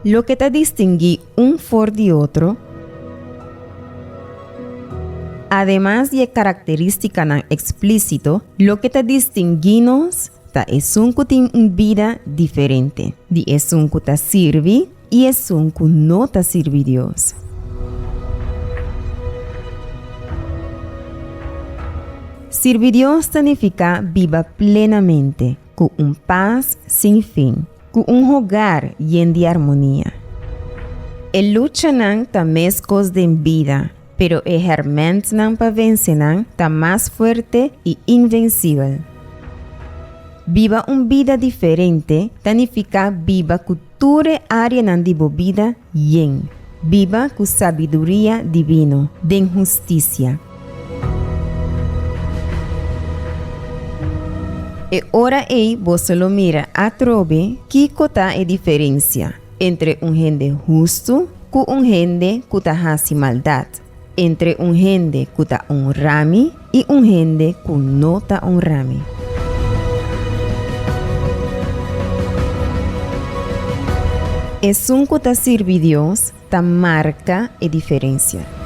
Loke ta distinguí un for di otro, ademas di e karakterístikanan eksplísito, loke ta distinguí nos ta esun ku tin un bida diferente di esun ku ta sirbi i esun ku no ta sirbi Dios. Sirbi Dios ta nifiká biba plenamente, ku un pas sin fin, ku un hogar yen di armonia. E luchanan ta meskos den bida, pero e hèrmèntnan pa vense nan ta mas fuerte i invensibel. Biba un bida diferente ta nifiká biba ku Tur e áreanan di bo bida yen. Biba ku sabiduria divino, den hustisia. E ora ei boso lo mira atrobe kiko ta e diferensia entre un hende hustu ku un hende ku ta hasi maldat, entre un hende ku ta onrá mi i un hende ku no ta onrá mi. Esun ku ta sirbi Dios ta marka e diferensia.